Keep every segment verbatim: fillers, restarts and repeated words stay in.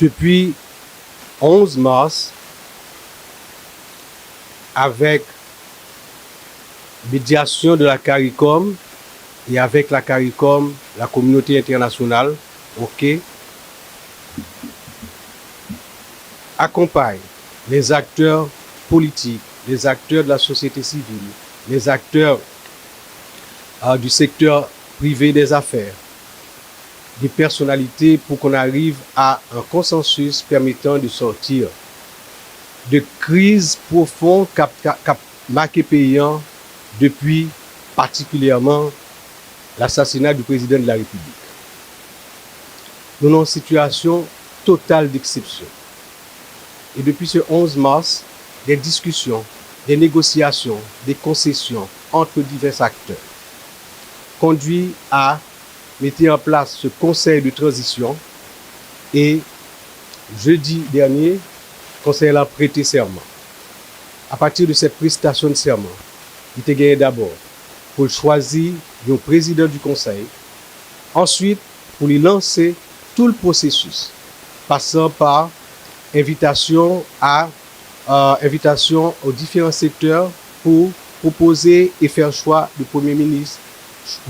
Depi onz mas, avèk médiation de la CARICOM et avec la CARICOM, la communauté internationale, OK, accompagne les acteurs politiques, les acteurs de la société civile, les acteurs euh, du secteur privé des affaires, des personnalités pour qu'on arrive à un consensus permettant de sortir de kriz pwofon k ap, k ap make peyi an depi patikilyèman lasasina di prezidan de la Repiblik. Nou nan yon sitiyasyon total d'exception. Et depuis ce onze mars, des discussions, des négociations, des concessions entre divers acteurs conduit à mettre en place ce conseil de transition et jeudi dernier, konsèy la prête serment. À partir de cette prestation de serment, li te genyen d'abord pou l chwazi yon président du conseil, ensuite pou li lanse tout le processus, passant par invitation à euh, invitation aux différents secteurs pour proposer et faire choix de Premier ministre,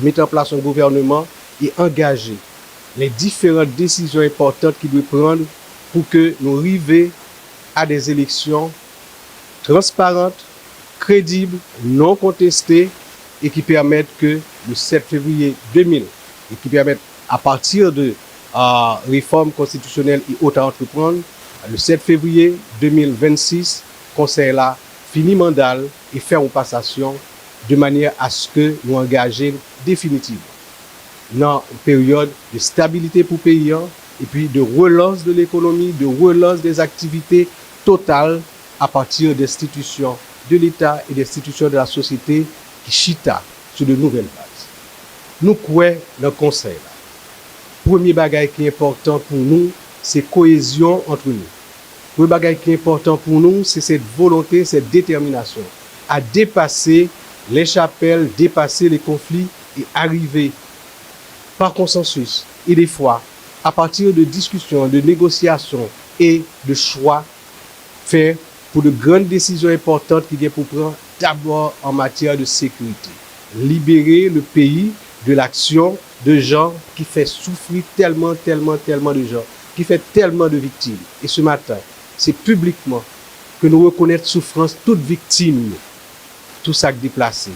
mettre en place un gouvernement et engager les différentes décisions importantes qu'il doit prendre pour que nous arrivions à des élections transparentes, crédibles, non contestées et qui permettent que le sept février deux mille et qui permettent à partir de euh, réformes constitutionnelles et autres à entreprendre, le sept février deux mille vingt-six, konsèy la fini manda l e fè yon pasasyon de manyè aske nou angaje l definitivman nan yon peryòd de stabilité pou peyi an epi de relance de l'économie, de relance des activités totales à partir d'institutions de l'État et d'institutions de la société qui chita sur de nouvelles bases. Nou kwè nan konsèy la. Premye bagay ki enpòtan pou nou, se koyezyon antre nou. Premye bagay ki enpòtan pou nou, se cette volonté, cette détermination à dépasser les chapelles, dépasser les conflits et arriver par consensus et de foi, à partir de discussions, de négociations et de choix, fè pou de grann desizyon enpòtan ki gen pou pran, dabò an matyè de sekirite. Libere le peyi de l'action de jan ki fè soufri tèlman, tèlman, tèlman de jan, ki fè tèlman de viktim. E ce matin, se piblikman ke nou rekonèt soufrans tout viktim yo, tout sa k deplase,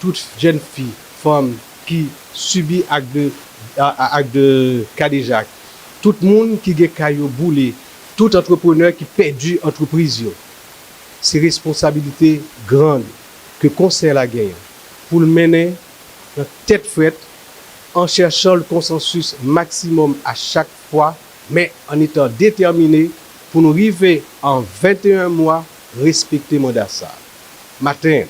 tout jèn fi, fanm ki sibi ak de, a- a- ak de kadejak, tout moun ki gen kay yo boule, tout antreprenè ki pèdi antrepriz yo. Se responsabilite grann ke konsèy la genyen pou l mennen nan tèt frèt, en cherchant le consensus maximum à chaque fois, mais en étant déterminé pour nous arriver en vingt et un mois, respecter mandat ça. Matin,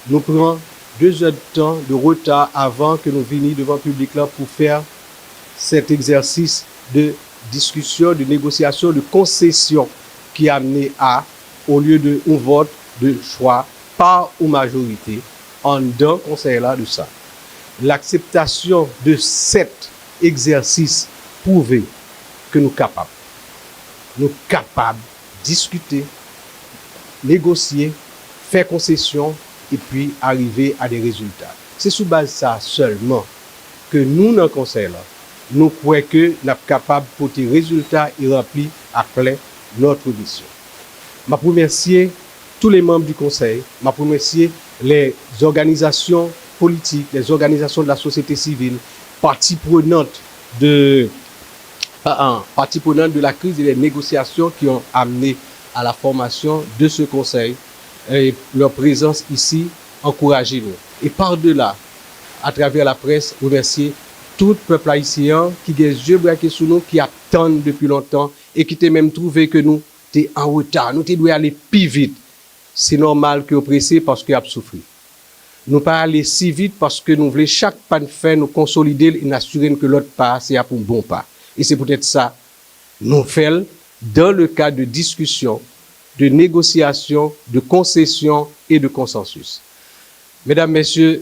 nou pran deux heures de temps de retard avant que nous vini devant public là pour faire cet exercice de discussion, de négociation, de concession qui a amené à, au lieu de un vote de choix par ou majorité, anndan konsèy la de sa. L'akseptasyon de sèt egzèsis pwouve ke nou kapab. Nou kapab diskite, negosye, fè konsesyon, epi arive a de rezilta. Se sou baz sa sèlman ke nou nan konsèy la, nou kwè ke n ap kapab pote rezilta e ranpli a plen notre mission. M ap remèsye tous les membres du Conseil, m ap remèsye les organisations politiques, les organisations de la société civile, parties prenantes de, ah, ah, parties prenantes de la crise et des négociations qui ont amené à la formation de ce Conseil. Et leur présence ici encourage nous. Et par-delà, à travers la presse, remèsye tout pèp ayisyen an ki gen zye brake sou nou, ki ap tann depi lontan e ki te menm twouve ke nou te an reta. Nou te dwe ale pi vit. Se nòmal ke yo prese paske y ap soufri. Nou pa ale si vit paske nou vle chak pa n fè nou konsolide l e n asire n ke lòt pa a se ap yon bon pa. E se poutèt sa nou fè l dans le cadre de discussion, de négociation, de concession et de consensus. Medam, mesye,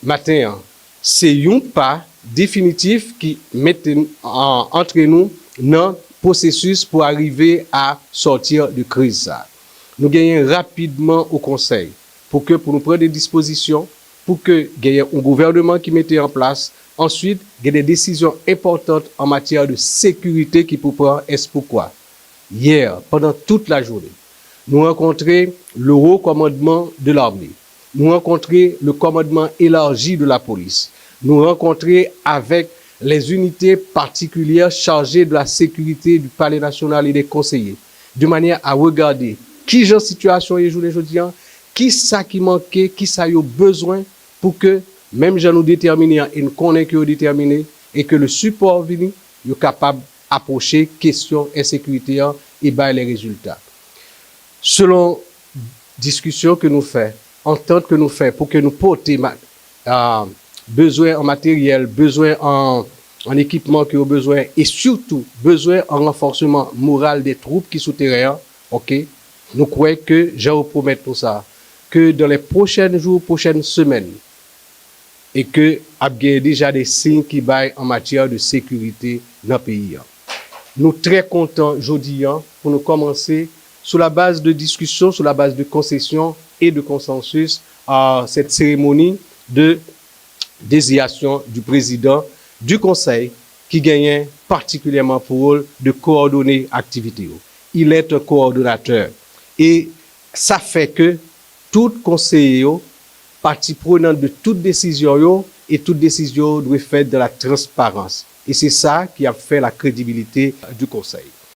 maten an, se yon pa definitif ki mete n, an, antre nou nan pwosesis pou arive a sòti de kriz sa. Nou genyen rapidman o konsèy pou ke pou nou pran de dispozisyon pou ke genyen yon gouvènman ki mete an plas. Answit, gen de desizyon enpòtan an matyè de sekirite ki pou pran. Èse poukwa? Yè, pandan tout lajounen, nou rankontre le Haut Commandement de l'Armée, nou rankontre le Commandement Élargi de la Police, nou rankontre avèk les unités particulières chargées de la sécurité du Palais National et des Conseillers, de manière à regarder kijan sitiyasyon ye jounen jodi an, kisa ki manke, kisa yo bezwen pou ke, menm jan nou detèmine an, e n konnen ke yo detèmine, e ke le sipò vini, yo kapab apwoche kesyon ensekirite an e bay le rezilta. Selon diskisyon ke nou fè, antant ke nou fè pou ke nou pote ma- a, bezwen an materyèl, bezwen an, an ekipman ke yo bezwen, e sitou bezwen an ranfòsman moral de twoup ki sou teren an, oke? Nou kwè ke jan yo pwomèt nou sa, ke dans les prochains jours, prochaines semaines, e ke ap gen deja de siy ki bay an matyè de sekirite nan peyi an. Nou trè kontan jodi an pou nou kòmanse sou la baz de diskisyon, sou la baz de konsesyon e de konsansis a cette cérémonie de désignation du président du Conseil ki genyen patikilyèman pou wòl de kowòdone aktivite yo. Il est un coordonnateur. E sa fè ke tout konseye yo pati prenan de tout desizyon yo, e tout desizyon yo dwe fèt dans la transparence. E se sa ki ap fè la crédibilité du Conseil.